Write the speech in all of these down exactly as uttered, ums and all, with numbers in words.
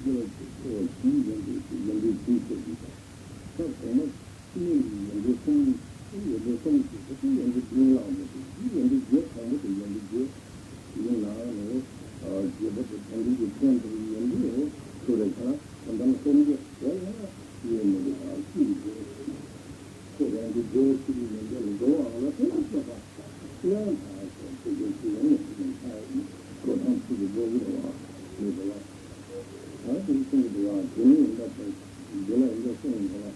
སྐྱེ་བ་གཅིག་འཁོར་བ་བཞི་ཡོན་ཏན་གྱི་ཡོན་ཏན་བཞི་ཤེས་ཀྱི་དང་། ས་གོང་མ་ཕྱི་མ་ཡི་ཡོན་ཏན་གསུམ། ཡོན་ཏན་གསུམ་ཞེས་པ་དེ་ཡོན་ཏན་བདུན་ལའང་མི་འདུག་ཡོན་ཏན་བརྒྱད་དང་པོ་དེ་ཡོན་ཏན་བརྒྱད་ཡིན་ནའང་ནི། བརྒྱད་པོ་དེ་དོན་དམ་གྱི་དོན་དུ་ཡོན་ཏན་འོ་ཚུལ་རེ་ཁ་དོན་དམ་སངས་རྒྱས་དེ་ལ་ཡོད་མི་འདུག་ཨ་ཅི་འདུག་ཁོ་རང་གི་རྒྱལ་བ་ཆེ་བའི་ཡོན་ཏན་ལ་འགྲོ་བའང་ལ་དོན་དུ་སྐྱོབ་པ། ཡང་དག་སོགས་ཚིག་གི་ཚིག་ཡང་ནི་ཚིག་ཡང་ཆ་ཡིན། ཁོ་ཐང་ཚིག་གི་སྒོ་ཡིན་པ་མེད་པ་ལ། ད་དེ་གསུང་གི་འདུག་ལ་དེ་ནི་ཡིན་པ་དང་འདི་ལ་ཡིན་པ་གསུང་གི་འདུག་ལ།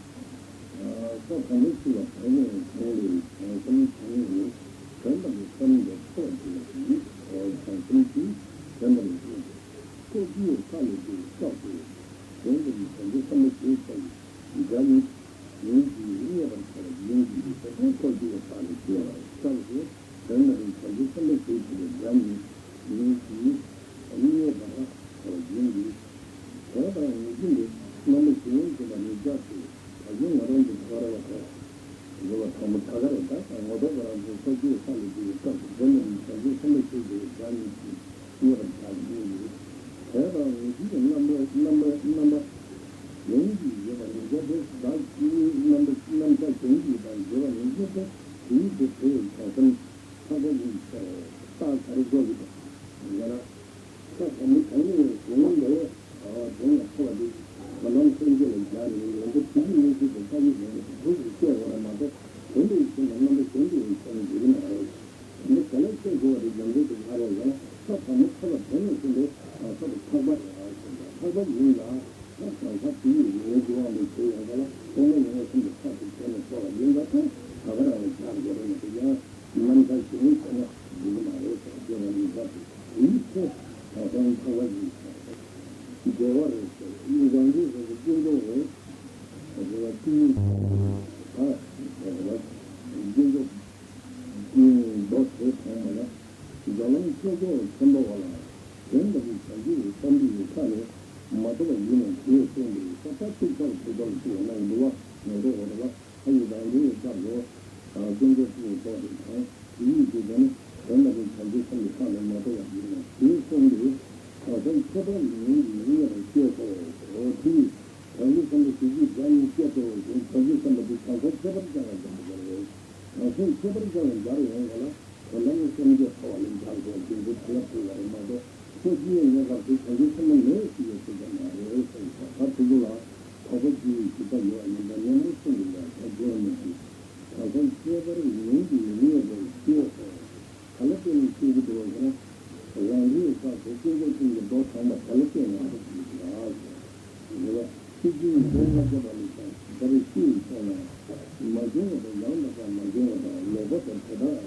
ས་དང་པོ་གཅིག་ལ་བར་ནས་གང་ལས་བྱང་སེམས་བྱང་ནས་དོན་དམ་པའི་སེམས་ཀྱི་ཚོགས་ཀྱི་བྱང་སེམས་ཀྱི་དོན་དམ་པའི་སེམས་ཀྱི་ཚོགས་ཀྱི་ས་ལས་ཀྱི་སྐབས་སུ་དོན་དམ་པའི་བྱང་ཆུབ་སེམས་དཔའ་ཞེས་བྱ་བའི་སྒྲ་ནི། ཉིད་ཀྱིས་རྙེད་པར་བྱ་བ་ཡིན་གྱི། དེ་ལྟར་ཐོབ་ཀྱི་ཡོད་པ་ལས་སྐྱེ་བ་སྐབས་སུ་དོན་དམ་པའི་བྱང་ཆུབ་སེམས་དཔའ་ཞེས་བྱ་བའི་སྒྲ་ནི་ཉིད་ཀྱིས་རྙེད་པར་བྱ་བ་ཡིན་གྱི། དོན་དང་ངེས་འབྱུང་གི་རྣམ་པ་གཞན་ཡང་འཛིན་པ་ནི་བརྒྱ་སྟེ། ད་གིན་ང་རང་ཚོ་ཐག་ར་བ་དང་། རེ་བ་དང་པོ་ད་ག་རེ་ད་དང་ངོ་ཐོག་ང་རང་ཚོ་ཐོབ་ཀྱི་ཡོད་པ་ལས་སྐྱེ་བའི་སྐབས་སུ་དོན་དམ་པའི་བྱང་ཆུབ་སེམས་དཔའ་ཞེས་བྱ་བའི་སྒྲ་ཉིད་ཀྱིས། རྙེད་པར་བྱ་ཡིན། དེ་དང་ངེས་འབྱུང་གི་རྣམ་པ་རྣམ་པ་རྣམ་པ་གཞན་གྱིས་ཡོད་པ་ནི་བརྒྱ་སྟེ། བདག་གིས་རྣམ་པ་རྣམ་གཞག་གཞན་གྱིས་དང་བརྗོད་པ་ནི་གཉིས་ཏེ། དེའི་ཕྱིར་དེ་ཡང་བྱང་སེམས་ཐག་པ་ཡིན་ཟེར། རྟགས་ག་རེ་འགོད་ཀྱི་འདུག་ཟེར་ན། ས་དང་པོ་གང་ནས་གཞན་ལས་དོན་ལ་ཐོབ་པ་དེ་དོན་དམ་སངས་རྒྱས་ལ་སྦྱར་ནས་ཡོན་ཏན་དེ་ཉིད་མངོན་སུམ་དུ་ཐག་ཉེ་ཞིང་དུ་ཐུགས་སུ་བསྐྱེད་དགོས་པ་མ་གཏོགས། དོན་དུ་ཡིན་ན་རྣམ་པ་གཞན་དུ་ཡང་བྱས་ན་འགྲིག་གི་མ་རེད། དེ་ག་ལ་བཤད་དགོས་པ་རེད། ལམ་འབྲས་དེ་ག་རེ་ཡིན་ན་ས་དང་པོ་ཐོབ་པ་དོན་ལ་བྱིན་ཏེ་ཐོབ་པ་ཐག་པ་རེད་ཟེར། ཐག་པ་ཡིན་ལ་ཐག་གང་ཟག་དེ་ཡི་ངོ་བོ་གི་དབང་དུ་བྱས་ཡོང་ག་ལ་སྟོང་པ་ཉིད་མངོན་སུམ་དུ་ཐག་ཏུ་བྱས་ནས་ཐོབ་པ་ཡིན་པ་དང་། ད་ག་རང་ལ་སྦྱར་དགོས་རེད་མ་གཏོགས་ཡང་རྣམ་གཞག་གཞན་བྱས་ན་འགྲིག་གི་མ་རེད་ཟེར། དེ་ལ་ནི་སྦྱར་ཏེ་དེའི་ཚེ་ཐག་པ་ཐག་པ་ཡིན་ཟེར། འགྲོ་བ་རེད་ཟེར། རང་རྒྱུད་རེད་ཟེར། དཀོན་མཆོག་རེད། རེ་བ་ཀུན་ད་རེ་བ་དཀོན་མཆོག་མདོ་དེ་མཐོང་བ་ལ། རྫོགས་ལམ་ཆོས་སྐྱོང་ཆེན་པོ་བ་ལ། དོན་དམ་པའི་བྱང་ཆུབ་ཀྱི་སེམས་དེ་ཡི་ས་ནས་མ་ཐོབ་པ་ཡིན་ནོ་ཞེས་གསུངས་པས། ད་ལྟ་ཐུགས་ཐག་ཐུག་ཐག་ལ་ཐུག་པ་གནང་གི་འདུག་བ། ངོ་ཐོག་འོ་རེད་བ། ཨ་ཡི་རང་རེ་ཡི་སྐབས་སུ་དཀོན་མཆོག་གསུམ་གྱི་ཐོག་ཏུ་དང་དེ་ཡི་དུས་དེ་ནི་དོན་དམ་པའི་བྱང་ཆུབ་སེམས་ཀྱི་ས་ནས་མ་ཐོབ་པ་ཡིན་ནོ་ཞེས་གསུངས་པས། བྱང་སེམས་ཁྱད་པར་ཉིད་ཀྱིས་རྙེད་པར་བྱེད་དོ། དེ་ཡིས་བྱང་ཆུབ་སེམས་དཔའ་ཞེས་བྱའི་སྒྲ་ཉིད་སྐད་དོ་ཞེས་བྱང་ཆུབ་སེམས་དཔའ་དེ་བྱང་སེམས་ཁྱད་པར་ཅན་ལ་སྦྱར་བ་རེད། བྱང་སེམས་ཁྱད་པར་ཅན་ལ་སྦྱར་ཡོང་བ་ལ་དོན་དམ་སངས་རྒྱས་ཐོབ་པ་ལ་སྦྱར་དགོས་ཞེས་པའི་དོན་ལ་ཕུལ་བ་རེད་མ་གཏོགས། སོ་སྐྱེའི་གནས་སྐབས་སུ་བྱང་ཆུབ་སེམས་དཔའ་མེད་ཟེར་བའི་ཚིག་ཀྱང་མ་རེད་ཟེར་གྱི་འདུག་ད་དེ་ཚོ་ལ་དོགས་པ་ཅིག་ཞིབ་ཆ་ཡོད་པ་ཡིན་ཙང་སྙན་པོ་གསུངས་ཡོད་ལ་ད་རྒྱུན་མི་འཆད། བྱང་སེམས་ཁྱད་པར་ཉིད་ཀྱིས་རྙེད་པར་བྱེད་དོ། ག་ལ་བརྟེན་ནས་ཤེས་ཀྱི་འདུག་ཟེར་ན། རང་རེའི་སྐབས་སུ་དཀོན་མཆོག་གསུམ་གྱི་མདོ་དྲངས་པ་ག་ལ་བརྟེན་ནས་ཤེས་ཀྱི་འདུག་ཟེར་བ། ཤེས་བྱའི་མདོ་ལྔ་བརྒྱ་པ་ལས་ཀྱང་ཇི་ལྟར་ཤེས་སོང་ན། མ་བྱུང་བ་དང་ཡང་དག་པར་མ་བྱུང་བ་དང་ལོག་པ་དང་དེ་དག་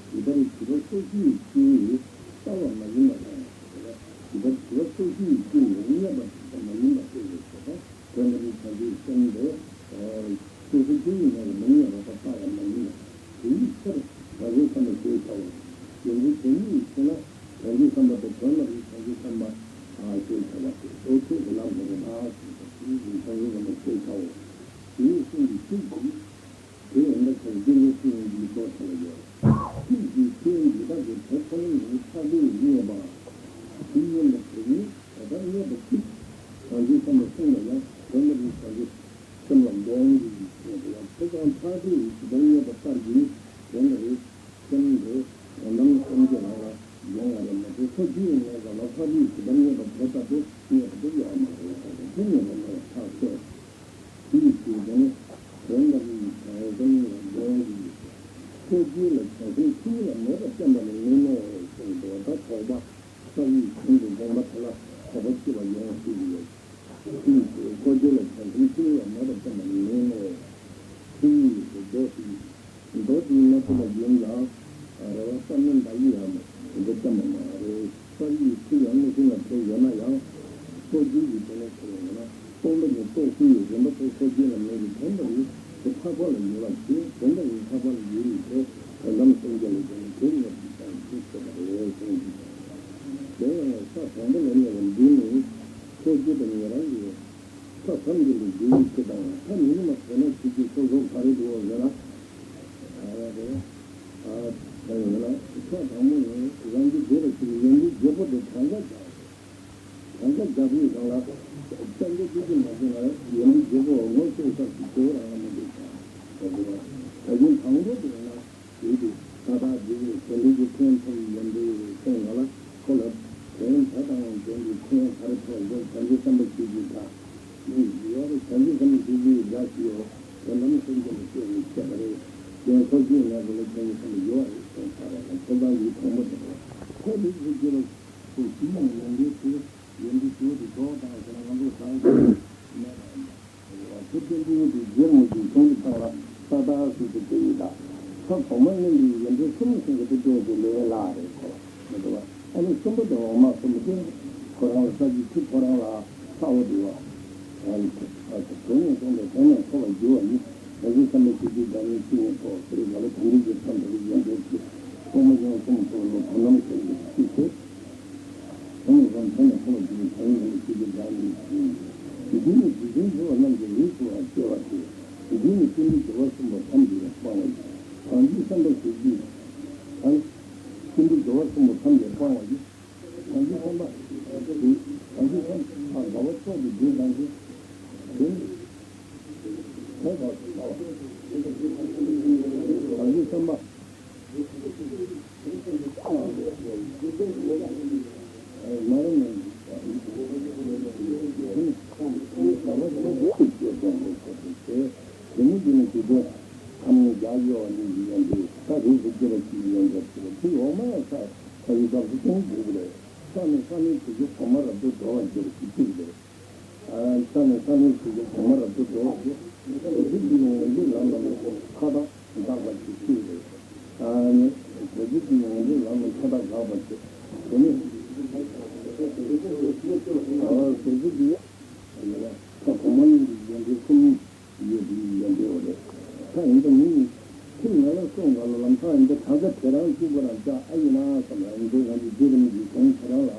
ཇི་ལྟར་ཞི་བ་སོ་སྐྱེའི་སྤྱི་ཡིས་བལྟ་བ་མ་ཡིན་པ་དང་། ཇི་ལྟར་ཞི་བ་སོ་སྐྱེའི་སྤྱི་ཡིས་རྙེད་པར་བྱེད་པ་མ་ཡིན་པ་སྟེ་ཞེས་པ། དོན་དམ་བྱང་ཆུབ་སེམས་དེ། སོ་སོ་སྐྱེ་བོའི་ངོ་ལ་མི་རྙེད་པ་དང་བལྟ་བ་མ་ཡིན་པ། དེའི་ཕྱིར་བྱང་ཆུབ་སེམས་དཔའ་ཞེས་བྱའོ། རྒྱུ་མཚན་དེ་ཉིད་ཡིན་ཕྱིར་ན། བྱང་ཆུབ་སེམས་དཔའ་དང་དོན་དམ་པའི་བྱང་ཆུབ་སེམས་དཔའ་ཞེས་བྱ་བ་སྟེ། སོ་སོའི་ལམ་དུ་རེ་བ་ཞེས་པ་དེ་ཉིད་བྱང་ཆུབ་སེམས་དཔའ་ཞེས་བྱའོ། དེའི་གསུང་གི་ཚིག་གིས། དེ་ཡང་ད་ཁོང་སྐྱེ་འགྲོ་སྐྱེ་བོའི་ཡིད་རྟོག་ཐབས་ལ་ཡོད། ཅིག་གིས་ཁྱེད་འདི་དག་གི་དོན་ཁོ་ན་ནི་ཐག་པས་རྙེད་པ། དེ་ཉིད་ལ་དེ་ཉིད་དེ་ལྟར་རྙེད་པ་ཅིག་བྱང་ཆུབ་སེམས་དཔའ་གསུངས་པ་ཡང་དོན་དམ་པའི་བྱང་ཆུབ་སེམས་ལ་དགོངས་ཏེ་ཡིན་ཟེར་བ། དེ་ཙམ་ཐག་པས་ཇི་ལྟར་རྙེད་པ་ལྟར་གྱི་དོན་དམ་པའི་སེམས་དེ་དོན་དམ་སེམས་ཀྱི་རང་ལ་ཡོང་བ་རེད་མ་གཏོགས། སོ་སྐྱེའི་ངོ་ལ་ཐག་པས་ཇི་ལྟར་རྙེད་པ་དེ་ལྟར་དུ་རྙེད་པ་དེ་ཡོད་མ་རེད་ཟེར་བ། དེ་ཉིད་ལ་ནི་ཐག་ཆོད། དེ་ཡི་ཚུལ་དེ་ནི་དོན་དམ་བྱང་སེམས་ལ་དགོངས་ཏེ། སོ་སྐྱེ་ལ་བྱང་སེམས་ཆུང་ངུ་ལ་མེད་པར་བསྟན་པ་ནི་མིན་ནོ་གསུངས་འདུག་ད་དོགས་པ་རྩ་བའི་དོན་གྱི་དགོངས་པ་དེ་ལ་དོགས་པ་སྐྱེ་བ་ཡོང་སྲིད་ཀྱི་ཡོད། དེ་ཡི་ཚུལ་སོ་སྐྱེ་ལ་བྱང་སེམས་ཆུང་ངུ་ལ་མེད་པར་བསྟན་པ་ནི་མིན་ནོ། དེ་ཡི་ཚུལ་མདོ་དེ། མདོ་དེའི་སྨྲ་ཚུལ་ལ་ཡིན་ལ། རེ་བ་བསམ་མནོ་འདའ་ཡི་ཡང་མེད་དེ་འདྲ་བསྟན་པ་མ་རེད། རྩ་བའི་ཚིག་ཡང་མངོན་སུམ་ལ་བྲལ་ཡོད་ན་ཡང་། སོ་སྐྱེའི་གི་དོན་ལ་ཁས་ལེན་ཡོད་ན། སྟོང་པ་ཉིད་རྟོགས་ཚུལ་ཡི་རིམ་པ་དེ་སོ་སྐྱེ་ལ་མེད་པའི་དོན་དམ་ཡིན་དེ་ཐག་པ་ལ་ཡོད་པ་ཞིག་དོན་དམ་ཡིན་ཐག་པ་ལ་ཡོད་པའི་ཚེ་དོན་དམ་སེམས་ཅན་ལ་ཡོད་ན་དེ་ངེས་པར་དུ་བྱང་ཆུབ་ཐོབ་པ་རེད་གསུངས་ཀྱི། དེ་ཡང་ས་དང་པོ་ལ་གནས་པ་འདི་ནི་སོ་སྐྱེ་དང་ཉན་རང་གི་ས་ཐམས་ཅད་ལ་འཇུག་པའི་ཚུལ་དང་ཐ་མི་མཉམ་པ་དོན་ན་ཆོས་ཀྱི་སོ་སོ་ག་རེ་འདུག་ཟེར་ན། ཨ་རེ། ཨ་ཁྱེད་ཡིན་ན་ས་དང་པོ་ནི་རང་རྒྱུད་བདེ་བ་ཞིག་ཡོན་ཏན་བརྒྱད་པོ་དེ་གང་ག་ཀྱང་། གང་ག་རྒྱབ་ཡོད་གང་ལ་བསམ་འདུན་ཅི་ཅི་མ་བྱུང་ན་ཡོན་ཏན་རྒྱལ་པོ་ངོ་ཤེས་ས་ཞིག་དེ་རང་ལ་མི་འདུག་ད་དེ་བ་ད་གིན་དང་པོ་དེ་ན་དེ་དུས་ད་ལྟ་དེ་གི་དེ་འདྲའི་གི་ཕན་ཐོགས་ཡོན་ཏན་ཡོད་ཁོང་ང་ལ་ཁོ་ལ་དོན་ད་དང་དོན་གྱི་ཕན་ག་རེ་ཐོགས་ཡོད་བྱམས་བརྩེ་བསམ་པ་ཞིག་གིས་ད་ཡོད་རེད། བྱམས་བརྩེ་བསམ་པ་ཞིག་གིས་དགའ་ཞིག་ཡོད་དོན་དམ་སེམས་ཅན་ལ་སྐྱོ་བའི་ཆེད་པ་རེད། དེ་ཁོ་ཤེས་ན་དེ་ལ་ཁྱོད་ཀྱི་བསམ་པ་ཡོད་རེད་ཁོང་ཚ་རེད་ལ་ཁོ་ཚང་གི་དང་པོ་དེ་རེད། ཁོ་རིགས་སུ་སྐྱེ་བ། ཁོ་ཞི་ཡང་ཡོན་ཏན་ཆེ། ཡོན་ཏན་ཆེ་བོ་དེ་གྲོགས་དང་ཟེར་ན་ང་ཚོ་བཟང་ཞིག་མེད་པ་ཡིན་པ། ཁོ་བསྟན་པོ་དེ་རྗེ་མོ་དེ་ཆུང་དུ་བཏང་ལ་ས་དག་སུ་དེ་དེ་ཡིན་ད། ས་གོང་མ་གླིང་གི་ཡོན་ཏན་གསུམ་ཟེར་གི་དེ་སྟོན་དེ་ལས་ལ་རེད་ཁོ་མི་འདུག་བ། ཨ་ནི་གསུམ་པོ་དེ་འོག་མ་གསུམ་པོ་དེ་ཁོ་རང་ལ་ས་གི་ཁྲི་ཁོ་རང་ལ་ས་འོ་དེ་བ། དོན་ཡོད་དོན་དུ་དོན་ཡང་ཐོབ་པར་འགྱུར་བ་ཡིན། ད་གིན་བསམ་པའི་ཆོས་ཀྱི་བདག་ཉིད་ཅི་ཡིན་ཐོག་དེ་ག་ལ་དམ་པའི་ཆོས་ཐམས་ཅད་ལ་ཡོན་ཏན་ཆེ། གཏོང་མ་ཡང་གསུམ་ཐོག་ལ་དོ་སྣང་བྱེད་ཀྱི་ཚུལ་དེ། དོན་ཡང་དོན་ཡང་ཐོབ་པར་འགྱུར་བའི་དོན་ཡོད་ཆོས་ཀྱི་བདག་ཉིད་ཅི་ཡིན། འདི་ནི་འཇིག་རྟེན་འགྲོ་བ་རྣམས་ཀྱི་རིགས་སུ་བ་སྐྱེ་བ་སྟེ། འདི་ནི་སྐྱེ་འགྲོའི་སྦྱོར་བ་གསུམ་པོ་ཐམས་ཅད་ལ་སྤང་བ་ཡིན། གང་ཞིག་བསམ་པ་ཞིག་གིས། གང་སྐྱེ་འགྲོའི་སྦྱོར་བ་གསུམ་པོ་ཐམས་ཅད་སྤང་བ་ཡིན། གང་ཅི་བསམ་པ། གང་ཅི་བསམ་པ་དགའ་བ་ཚོགས་ཀྱི་རྒྱུ་དང་གི། དེ་ནི། དེ་དག་ཏུ་ལྟ་བ། གང་ཅི་བསམ་པ། མ་རུངས་ནས། དེ་ནི། དགའ་བ་ཚོགས་ཀྱི་རྒྱུ་དང་གི་ཚོགས་ཏེ། དེ་ནི་འདི་ནི་དེ་དོན། ཁམས་ནི་བརྒྱ་གཡོ་བ་ནི་ཡི་ཡོན་ཏན་ད་རིགས་སུ་སྐྱེ་བ་ཅིག་ཡོན་ཏན་ཟེར་བ་དེ་འོག་མ་ཡང་ས་ས་ཡི་སྐབས་སུ་ཀུན་འགྲིག་གི་རེད། ས་ནས་ས་ནས་དུས་ཀྱི་གོང་མ་རབ་ཏུ་འགྲོ་བ་གྱུར་ཅིག་ཅིག་རེད། ས་ནས་ས་ནས་དུས་ཀྱི་གོང་མ་རབ་ཏུ་འགྲོ་བ་གྱུར། དེ་དུས་ཀྱི་ངོས་འཛིན་ལམ་ལ་ཁ་བཏགས་འགག་པ་ཅིག་ཅིག་རེད། དེ་དུས་ཀྱི་ངོས་འཛིན་ལམ་ལ་ཁ་བཏགས་འགག་པ་ཅིག་དེ་ནས་དེ་དུས་ཀྱི། ཡིན་ན་ད་གོང་མ་གླིང་གི་ཡོན་ཏན་གསུམ་ཡོད་དེ་ཡོན་ཏན་འོ་རེད། ད་ཡིན་ད་མི་ཁྱེད་ང་ལ་གསུང་ག་ལ་ལམ་སང་ཡིན་ད་ད་ལྟ་དེ་རང་གཅིག་པ་རང་ཅག་ཨ་ཡིན་ན་བསམ་ལ་ཡིན་ད་ང་ཚོ་རྗེ་རིན་པོ་ཆེ་གོང་དེ་རང་ལ་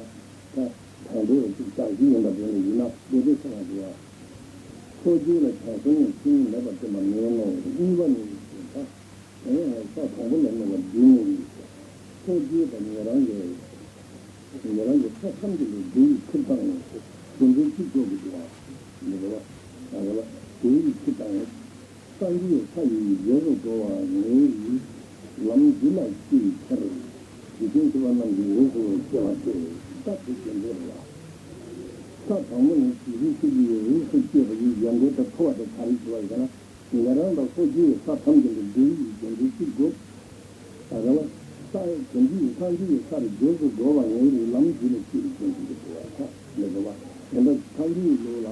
ད་དང་པོ་གཅིག་ཅག་ཞིག་ཡིན་པ་དེ་ནི་ཡིན་ན་དེ་དེ་སོང་བ་འདུག་བ། ཚོགས་རྒྱུད་ལ་བྱང་སེམས་ཡང་ཤེས་ཡོན་མེད་པར་བསྟན་པ་མེད་ནོ། གཉིས་པ་ནི་ད། དེ་ཡང་ས་དང་པོ་ལ་གནས་པ་འདི་ནི་ཡིན། ཚོགས་རྒྱུད་དང་ཉན་རང་གི་ཉན་རང་གི་ས་ཐམས་ཅད་ལ་འདུལ་བའི་ཕྱིར་དང་། རྒྱུ་མཚན་གཅིག་ལྕོགས་ཀྱི་འདུག་བ། ཡིན་པ་ལ་འདུལ་བའི་ཕྱིར་དང་། སངས་རྒྱས་ས་ཡི་རྗེས་སུ་འགྲོ་བ་ངེས་ཡིན། ལམ་འདི་ལ་སྐྱེ་བའི་ཕྱིར། འཇིག་རྟེན་སྐྱེ་བོ་རྣམས་ཀྱི་རིགས་སུ་སྐྱེ་བ་སྟེ། ད་དེ་རྒྱུ་མཚན་རེད་ལ། ས་དང་པོ་ནས་ཇི་ལྟར་སྐྱེ་བའི་རིགས་སུ་སྐྱེས་པ་ཡི་ཡོན་ཏན་དུ་ཐོབ་པ་དེ་ག་རེ་ཞུ་བ་ཡིན་ན། ཉན་རང་དང་ཚོགས་རྒྱུད་ས་ཐམས་ཅད་ལ་འདུལ་བའི་རྒྱུ་མཚན་གཅིག་དགོས། ཨ་ར་བ། ས་དེ་འདི་ཡི་སངས་རྒྱས་ཀྱི་སར་རྗེས་སུ་འགྲོ་བ་ངེས་པའི་ལམ་འདི་ལ་སྐྱེ་བའི་རྒྱུ་མཚན་གྱི་འདུག་བ་ས་མི་འདུག་བ། དེ་འདྲ་སངས་རྒྱས་ཀྱི་ལུགས་ལ།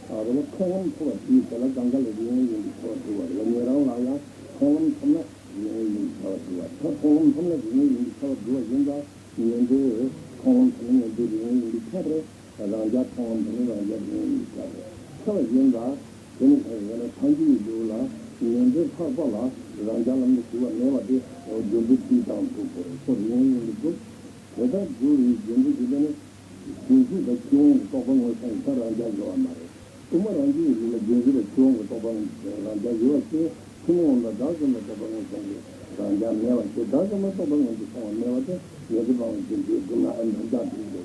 ཨ་ར་བ་མཐོང་ལམ་ཐོབ་པ་དེའི་དེ་ལ་གང་ག་ལ་རིགས་ངེས་ཡིན་པའི་ཁྱད་པར་འདུག་བ་རེད་བ། ཉན་རང་ལ་ཡང་མཐོང་ལམ་ཐོབ་ན་རིགས་ངེས་ཡིན་པའི་ཁྱད་པར་འདུག་བ། ད་མཐོང་ལམ་ཐོབ་ན་རིགས་ངེས་ཡིན་པའི་ཁྱད་པར་འདུག་བ་ཡིན་ཙང་ཉན་ཐོས་མཐོང་ལམ་ཐོབ་ན་ཉན་ཐོས་རིགས་ངེས་ཡིན་པའི་ཁྱད་པར། རང་རྒྱལ་མཐོང་ལམ་དེ་ནི་རང་རྒྱལ་རིགས་ངེས་ཡིན་པའི་ཁྱད་པར་ཁྱད་པར་ཡིན་ལ། དེ་ནི་གང་ཡིན་ན་ཐལ་འགྱུར་བའི་ལུགས་ལ་ཉན་ཐོས་འཕགས་པ་ལ་རང་རྒྱལ་ལམ་དུ་ཞུགས་པ་མེད་པ་དེ་རྒྱུ་མཚན་དེའི་དང་དུ་གོ་རེད། ཁོ་རིགས་ངེས་ཡིན་པའི་ལུགས། དེ་ལྟར་འགྱུར་བའི་རྒྱུ་མཚན་དེ་ནི་བྱང་ཆུབ་དང་ཕྱིར་འོང་གི་རྟོག་པ་དངོས་བྱུང་གི་ད་རང་རྒྱལ་ཡོད་པ་མ་རེད། དབུ་མ་རང་རྒྱུད་ཀྱི་ལུགས་ལ་བྱང་ཆུབ་དང་ཕྱིར་འོང་གི་རྟོག་པ་རང་རྒྱལ་ཡོད་པ་ཞིག་ཕྱི་མ་འོངས་པ་བདག་གསུམ་ལ་རྟོག་པ་དངོས་བྱུང་གི་རང་རྒྱལ་མེད་པ་ཞིག་བདག་གསུམ་ལ་རྟོག་པ་དངོས་སུ་སོང་བ་མེད་པ་དེ་ཉན་ཐོས་སྤང་བའི་རྒྱུ་མཚན་དེ་ན་ཨེ་འདྲ་འདྲ་འདུག་ལོ།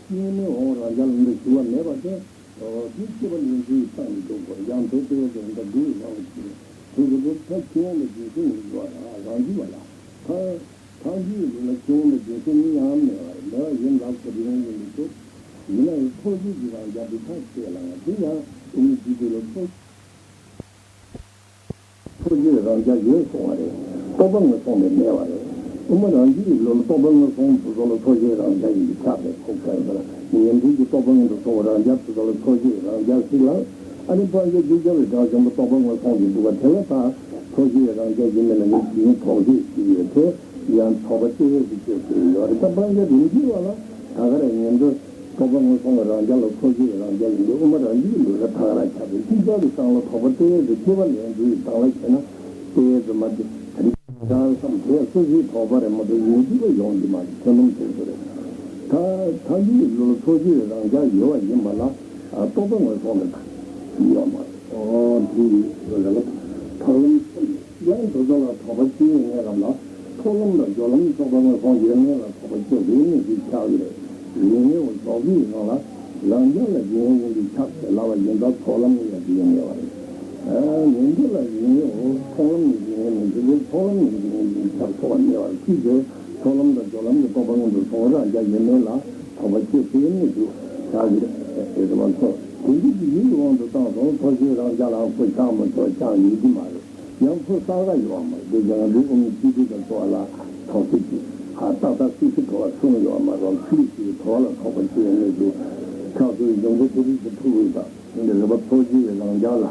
སྐྱེས་མི་འོང་རང་རྒྱལ་ལམ་དུ་ཞུགས་པ་མེད་པ་དེ། དེ་སྐྱེས་པ་ལས་འཛིན་གྱི་སྟངས་ཀྱི་འགྲོ་དགོས། ཡང་དེ་ལྟ་བུ་དེ་འདྲ་འགྲོ་བའི་སྣང་བ་ཞིག་དེ་ཚོ་དེ་ཐལ་འགྱུར་བའི་རྒྱུ་མཚན་ཡིན་དགོས་པ་དང་རང་རྒྱུད་པ་ལ། ཐལ་འགྱུར་བའི་ལུགས་ལ་འགྱུར་བའི་རྒྱུ་མཚན་ནི་ཡང་མེད་པ་རེད། མེད་པ་ཡིན་ལ་ཁོ་རིགས་ངེས་ཡིན་པའི་ཚུལ། ཡིན་ན་ཡང་ཚོགས་རྒྱུད་ཀྱི་རང་རྒྱལ་དེ་ཐག་བཅད་ལ་ཡང་དེ་ཡང་དབུ་མའི་སྤྱི་དོན་ལ་ཚོགས། ཚོགས་རྒྱུད་རང་རྒྱལ་ཡོད་གསུངས་པ་རེད། རྟོག་པ་དངོས་བྱུང་དེ་མེད་པ་རེད། དབུ་མ་རང་རྒྱུད་ཀྱི་ལུགས་ལ་རྟོག་པ་དངོས་བྱུང་དེ་ཚོ་ལ་ཚོགས་རྒྱུད་རང་རྒྱལ་ཡིན་པས་ཁྱབ་པའི་ཁོག་ཁ་ཡོད་པ་ལ་ཉན་ཐོས་ཀྱི་རྟོག་པ་དངོས་སུ་སོང་བའི་རང་རྒྱལ་དེ་ཚོ་ལ་ཚོགས་རྒྱུད་རང་རྒྱལ་ཞིག་ལ། ཨ་ནི་སྤང་བྱ་རྒྱུ་བྱ་བའི་དགྲ་བཅོམ་པ་རྟོག་པ་དངོས་བྱུང་གི་འདུག་པ་དེ་ལ་ད་ཚོགས་རྒྱུད་རང་རྒྱལ་ཡིན་མིན་ལ་ནི་གཞན་དོགས་གཅོད་ཞིག་ཡོད་དེ་ཡང་དོགས་པ་སྐྱེ་ཡས་ཀྱི་སྐྱོན་ཞིག་ཡོད་རེད། ད་སྤང་བྱ་རིམ་གྱིས་པ་ལ་ད་ག་རེ་ཉན་ཐོས། རྟོག་པ་དངོས་བྱུང་གི་རང་རྒྱལ་ལ་ཚོགས་རྒྱུད་རང་རྒྱལ་ཡིན་པས་དབུ་མ་རང་རྒྱུད་ཀྱི་ལུགས་ལ་ཐག་ར་ཁྱབ་པས་ཅིག་ཅར་གྱི་སང་ལ་དོགས་པ་སྟེ་ཟེར་སྐྱེ་བ་ལེན་དུས་དང་ལ་ཁྱེད་ན་སྟེ་ཟེར་མ་དེ་རིགས་ཀྱང་བསམ་དེ་སོ་སོའི་དོགས་པ་རེད་མ་གཏོགས་ཡིན་གཅིག་པ་ཡོང་གི་མ་རེད། ཁྱོད་རྣམས་དེ་ཚོ་རེད། ད་ཐག་རྒྱུད་ཀྱི་ལུགས་ལ་ཚོགས་རྒྱུད་རང་རྒྱལ་ཡོད་པ་ཡིན་པ་ལ་རྟོག་པ་དངོས་བྱུང་ལ་ཡོད་མ་རེད། ཨོ་དེ་ཡོད་རེད་ལ་ཐག་ལམ་ཚུན་ཡང་དེ་ཚོ་ལ་དོགས་པ་སྐྱེ་ཡོད་ངེས་རབ་ལ། ཐོག་ལམ་དང་སྦྱོར་ལམ་རྟོག་པ་དངོས་བྱུང་ཡོད་ངེས་ལ་དོགས་པ་སྐྱེ་རིགས་ངེས་ཀྱི་ཆགས་ཡོད་རེད། རིགས་ངེས་པ་ལྡོག་པའི་ངང་ལ་ རང་རྒྱལ་ལ་འཇིགས་ངེས་ཡིན་པས་ཁྱབ་ཟེར་ལབ་པ་ཡིན་ཙང་ཚོགས་ལམ་ནི་ཡང་འཇིགས་ངེས་མེད་པ་རེད། ཨ་ཉན་ཐོས་ལ་འཇིགས་ངེས་འོ་ཚོགས་ལམ་ནི་འཇིགས་ངེས་མེད་དེ་ཚོ་ཚོགས་ལམ་ནི་འཇིགས་ངེས་ཡིན་པས་ཁྱབ་ཚོགས་པ་མེད་པར་ཁྱེད་ཀྱིས་ཚོགས་ལམ་དང་སྦྱོར་ལམ་གྱི་རྟོགས་པ་མངོན་དུ་སོང་རང་རྒྱལ་ཡོད་མེད་ལ་དོགས་པ་སྐྱེ་ཐུབ་མི་འདུག་བྱ་གི་རེད་ཟེར་བ་ཚོ་དེ་འདི་གི་ཡིད་ཀྱི་དབང་དུ་བཏང་སོང་ཚོགས་ཆེན་རང་རྒྱལ་ལ་ཁོ་ཆགས་མ་ཆོག་ཆགས་ཉན་གྱི་མ་རེད། ཡང་ཚུར་བསགས་ཀ་ཡོད་མ་རེད། དེ་ཀྱང་རི་དབང་གི་སྤྱི་འདུས་ཀྱི་འཚོ་བ་ལ་ཐོག་ཚད་ཀྱི་ཧ་ཏག་ཏག་སིག་སིག་འགྲོ་བ་གསུངས་ཡོད་མ་རེད། ཚུལ་གྱི་འགྲོ་བ་ལ་ཐོགས་པ་སྐྱེ་བའི་གནས་སུ་ཆགས་སུ་ཡོང་ཚེ་དེ་རིགས་ཀྱི་ཐུགས་འོས་དང་དེ་འདྲ་རེད་པ། ཚོགས་ཀྱི་རང་རྒྱལ་ལ་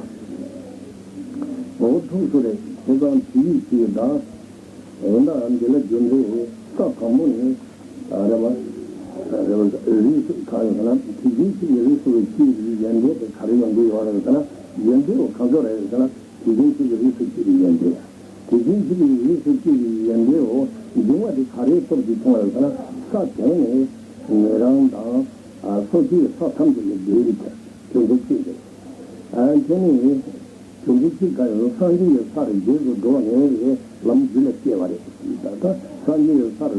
འོ་ཐུགས་སུ་རེད། དེ་ཙམ་དེ་ཡིད་ཀྱི་དང་འོ་ན་འདི་ལ་རྒྱུ་འབྲས་ས་དང་པོ་ནི་རེད་པ། རེད་པ། རིགས་སུ་གང་ཡོད་ན་དེ་བཞིན་གཤེགས་པའི་རིགས་སུ་སྐྱེས་པའི་ཡོན་ཏན་དེ་ག་རེ་ཡོང་གི་ཡོད་རེད་ཟེར་ན་ཡོན་ཏན་འོ་གང་ཚོ་རེད་ཟེར་ན། དེ་བཞིན་གཤེགས་པའི་རིགས་སུ་སྐྱེས་པའི་ཡོན་ཏན། དེ་བཞིན་གཤེགས་པའི་རིགས་སུ་སྐྱེས་པའི་ཡོན་ཏན་འོ་འབྱུང་བ་དེ་ག་རེའི་སྟོབས་ཀྱིས་བྱུང་བ་རེད་ཟེར་ན། ས་དེ་ནི་ཉན་རང་དང་སོ་སྐྱེའི་ས་ཐམས་ཅད་ལས་འདས་རིགས་དེ་ཚོ་གཅིག་རེད། དེ་ནི་དེ་ཚོ་གཅིག་ག་ཡོད་སངས་རྒྱས་ཀྱི་སར་རྗེས་སུ་འགྲོ་བ་ངེས་པའི་ལམ་རྒྱུད་ལ་སྐྱེས་པ་རེད། ད་ལྟ་སངས་རྒྱས་ཀྱི་སར་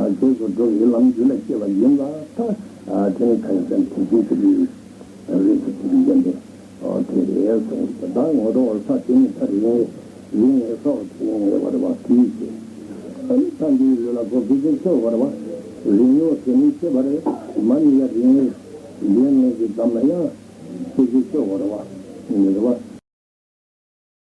རྗེས་སུ་འགྲོ་བའི་ལམ་རྒྱུད་ལ་སྐྱེས་པ་ཡིན་ལ། ད་དེ་ནི་ག་ཡོད་ཟེར་ན་དེ་བཞིན་གཤེགས་པའི་རིགས་སུ་སྐྱེས་པའི་ཡོན་ཏན། ཨོ་དེ་རེད་གསུངས། ད་ངོ་ཐོག་བར་ས་དེ་ནི་ད་རིང་རིང་ངེས་སོགས་དེ་ནི་ངེས་པར་བ་དེའི་ཚེ། ཨ་ནི་ཐམས་ཅད་ལུས་ལ་གོ་དགེ་ཆེ་ཆེ་བར་བ་རིང་ངོ་དེ་ནི་ཆེ་བ་རེད། མ་ནི་ཡ་རིང་ངེས་ཡོད་མེད་ཀྱི་ཙམ་ལ་ཡང་ཆེ་ཆེ་ཆེ་བར་བ་ངེས་པ།